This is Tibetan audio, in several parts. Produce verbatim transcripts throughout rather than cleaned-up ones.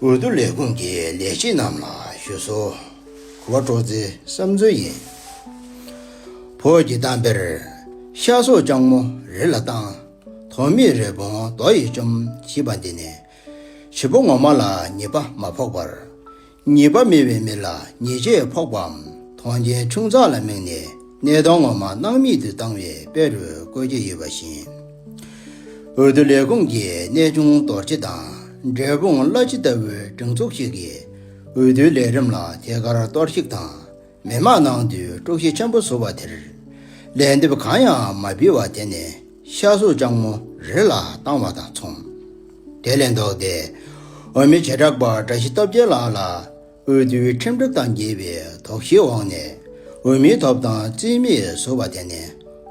འོས་བསྡུ་ལས་ཁུངས་ཀྱི་ལས་བྱེད་རྣམས་ལ་ཞུ་གསོལ། གུས་པ་སྤྲོ་ཚེ་བསམ་ཚུལ་ཡིན། བོད་ཀྱི་གཏམ་དཔེར། ཤ་སོགས་སྤྱང་མོ་རི་ལ་བཏང་། དོན་མེད་རི་བོང་རྡོ་ཡིས་བཅོམ། ཞེས་པ་འདི་ནི། བྱི་ཕོ་ངོ་མ་ལ་ཉེས་པ་མ་ཕོག་པར། ཉེས་པ་མེད་པའི་མི་ལ་ཉེས་ཆད་ཕོག་པའམ། དོན་རྐྱེན་ཆུང་ཙག་ལ་དམིགས་ནས་གནས་དོན་ངོ་མ་སྣང་མེད་དུ་བཏང་བའི་དཔེ་རུ་བཀོད་ཀྱི་ཡོད་པ་བཞིན། འོས་བསྡུ་ལས་ཁུངས་ཀྱི་གནས་ཆུང་དོར་སྤྱི་དང་། འབྲས་སྤུངས་གླ་སྤྱི་ལྟ་བུའི་སྒྲིག་འཛུགས་ཤིག་གིས་འོས་བསྡུའི་ལས་རིམ་ལ་ཐད་ཀར་གཏོར་བཤིག་དང་། མི་མང་ནང་དུ་དཀྲུག་ཤིང་ཆེན་པོ་བཟོ་བ་དེར། ལན་འདེབས་གང་ཡང་མ་ཕུལ་བ་དེ་ནི་ཤ་སོགས་སྤྱང་མོ་རི་ལ་བཏང་བ་དང་མཚུངས། དེ་ལས་ལྡོག་སྟེ། འོས་མི་བྱེ་བྲག་པ་བཀྲ་ཤིས་སྟོབས་རྒྱལ་ལགས་ལ་འོས་བསྡུའི་ཁྲིམས་སྒྲིག་དང་འགལ་བའི་དོགས་གཞིའི་འོག་ནས་འོས་མིའི་ཐོབ་ཐང་རྩིས་མེད་བཟོ་བ་དེ་ནི།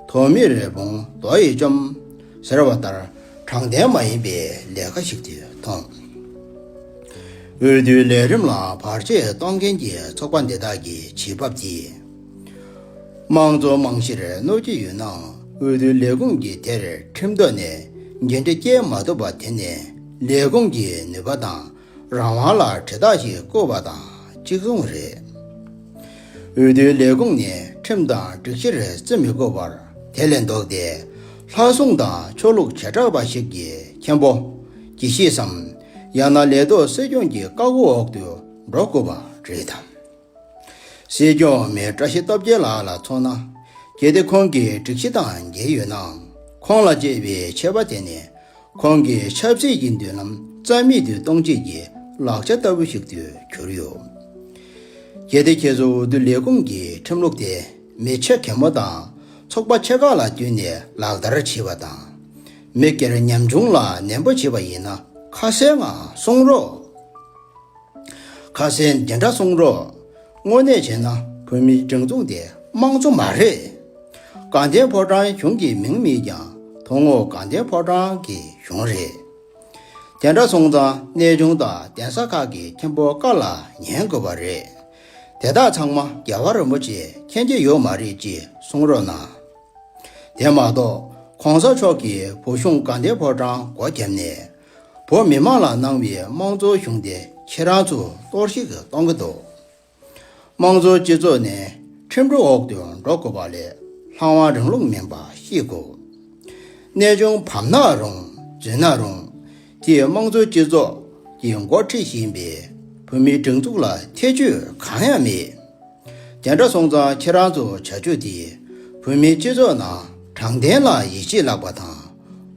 དོན་མེད་རི་བོང་རྡོ་ཡིས་བཅོམ། ཟེར་བ་ལྟར། དྲང་བདེན་མ་ཡིན་པའི་ལས་ཀ་ཞིག་ཏུ་མཐོང་། འོས་བསྡུའི་ལས་རིམ་ལ་བར་ཆད་གཏོང་མཁན་གྱི་ཚོགས་པ་འདི་དག་གི་བྱེད་བབ་དེས། དམངས་གཙོ་རྨང་གཞིར་གནོད་ཀྱི་ཡོད་ནའང་། འོས་བསྡུའི་ལས་ཁུངས་ཀྱིས་དེར་ཁྲིམས་ཐོག་ནས་འགན་འཁྲི་བཀལ་མ་ཐུབ་པ་དེ་ནི། ལས་ཁུངས་ཀྱི་ནུས་པ་དང་རང་དབང་ལ་དྲིལ་བསྒྲགས་ཤིག་བསྐུར་བ་དང་གཅིག་མཚུངས་རེད། འོས་བསྡུའི་ལས་ཁུངས་ནས་ཁྲིམས་དང་སྒྲིག་གཞིར་བརྩི་མི་དགོས་པར། དེ་ལས་ལྡོག་སྟེ། ལྷ་སྲུང་དང་ཆོས་ལུགས་བྱེ་བྲག་པ་ཞིག་གི་མཁན་པོ། དགེ་བཤེས་སམ། ཡང་ན་ལས་ཐོག་སྲིད་སྐྱོང་གི་བཀའ་བསྒོ་འོག་ཏུ་འགྲོ་དགོས་པ་རེད་དམ། སྲིད་སྐྱོང་མི་བཀྲ་ཤིས་སྟོབས་རྒྱལ་ལགས་ལ་མཚོན་ན། གལ་ཏེ་ཁོང་གིས་སྒྲིག་གཞི་དང་འགལ་ཡོད་ནའང་། ཁོང་ལ་གཅེས་པའི་ཆད་པ་དེ་ནི། ཁོང་གི་ཆབ་སྲིད་ཀྱི་མདུན་ལམ་རྩ་མེད་དུ་གཏོང་བྱེད་ཀྱི་ལག་ཆ་ལྟ་བུ་ཞིག་ཏུ་གྱུར་ཡོད། གལ་ཏེ་ཁྱེད་ཚོ་འོས་བསྡུ་ལས་ཁུངས་ཀྱི་ཁྲིམས་ལུགས་དེ་མི་ཆེ་གེ་མོ་དང་ཚོགས་པ་ཆེ་ཁག་ལ་བསྟུན་ནས་ལག་བསྟར་བྱེད་པ་དང་། མི་སྒེར་ཉམ་ཆུང་ལ་ནན་པོ་བྱེད་པ་ཡིན་ན། ཁ་གསལ་ངང་གསུང་རོགས། ཁ་སང་འདི་འདྲ་གསུང་རོགས། དངོས་གནས་བྱས་ན་བོད་མིའི་སྒྲིག་འཛུགས་དེ་དམངས་གཙོ་མ་རེད། དགའ་ལྡན་ཕོ་བྲང་གཞུང་གི་མིང་མེད་ཀྱང་དོན་ངོ་དགའ་ལྡན་ཕོ་བྲང་གི་གཞུང་རེད། དེ་འདྲ་སོང་ཙང་གནས་ཆུང་དང་གདན་ས་ཁག་གི་མཁན་པོ་བཀའ་ལ་ཉན་དགོས་པ་རེད། དེ་དག་ཚང་མ་རྒྱལ་བ་རིན་པོ་ཆེས་མཁྱེན་གྱི་ཡོད་མ་རེད་ཅེས་གསུང་རོགས་གནང་། དེ་མ་གཏོགས་གོང་ས་མཆོག་གིས་བོད་གཞུང་དགའ་ལྡན་ཕོ་བྲང་སྒོ་བརྒྱབ་ནས། བོད་མི་མང་ལ་གནང་བའི་དམངས་གཙོའི་གཞུང་དེ་ཁྱེད་རང་ཚོས་གཏོར་བཤིག་གཏོང་གི་འདུག་དམངས་གཙོའི་སྤྱི་ཚོགས་ནི་ཁྲིམས་སྒྲིག་འོག་ཏུ་འགྲོ་དགོས་པ་ལས་ལྷ་དབང་རིང་ལུགས་མིན་པ་ཤེས་དགོས། གནས་ཆུང་བབས་ན་རུང་འཛུལ་ན་རུང་། དེས་དམངས་གཙོའི་སྤྱི་ཚོགས་ཀྱིས་འགོ་ཁྲིད་བཞིན་པའི་བོད་མིའི་སྒྲིག་འཛུགས་ལ་ཐེ་བྱུས་གང་ཡང་མེད། དེ་འདྲ་སོང་ཙང་ཁྱེད་རང་ཚོ་བྱ་སྤྱོད་དེས་བོད་མིའི་སྤྱི་ཚོགས་ནང་དྲང་བདེན་ལ་ཡིད་ཆེས་བརླག་པ་དང་།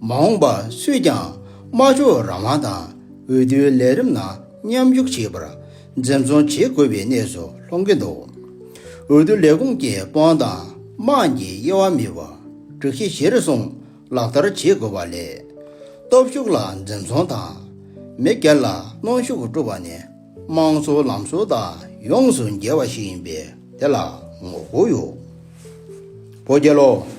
མ་འོངས་པར་སུས་ཀྱང་སྨྲ་བརྗོད་རང་དབང་དང་འོས་བསྡུའི་ལས་རིམ་ནང་མཉམ་ཞུགས་བྱེད་པར་འཛེམ་ཟོན་བྱེད་དགོས་པའི་གནས་སུ་ལྷུང་གི་འདུག་འོས་བསྡུ་ལས་ཁུངས་ཀྱི་དཔོན་དང་དམངས་ཀྱི་དབྱེ་བ་མེད་པར་སྒྲིག་གཞི་གཞིར་བཟུང་ལག་བསྟར་བྱེད་དགོས་པ་ལས། སྟོབས་ཤུགས་ལ་འཛེམ་ཟོན་དང་། མི་སྒེར་ལ་གནོན་ཤུགས་སྤྲོད་པ་ནི་དམངས་གཙོའི་ལམ་སྲོལ་དང་ཡོངས་སུ་འགལ་བ་ཞིག་ཡིན་པས་དེ་ལ་ངོ་རྒོལ་ཡོད། བོད་རྒྱལ་ལོ།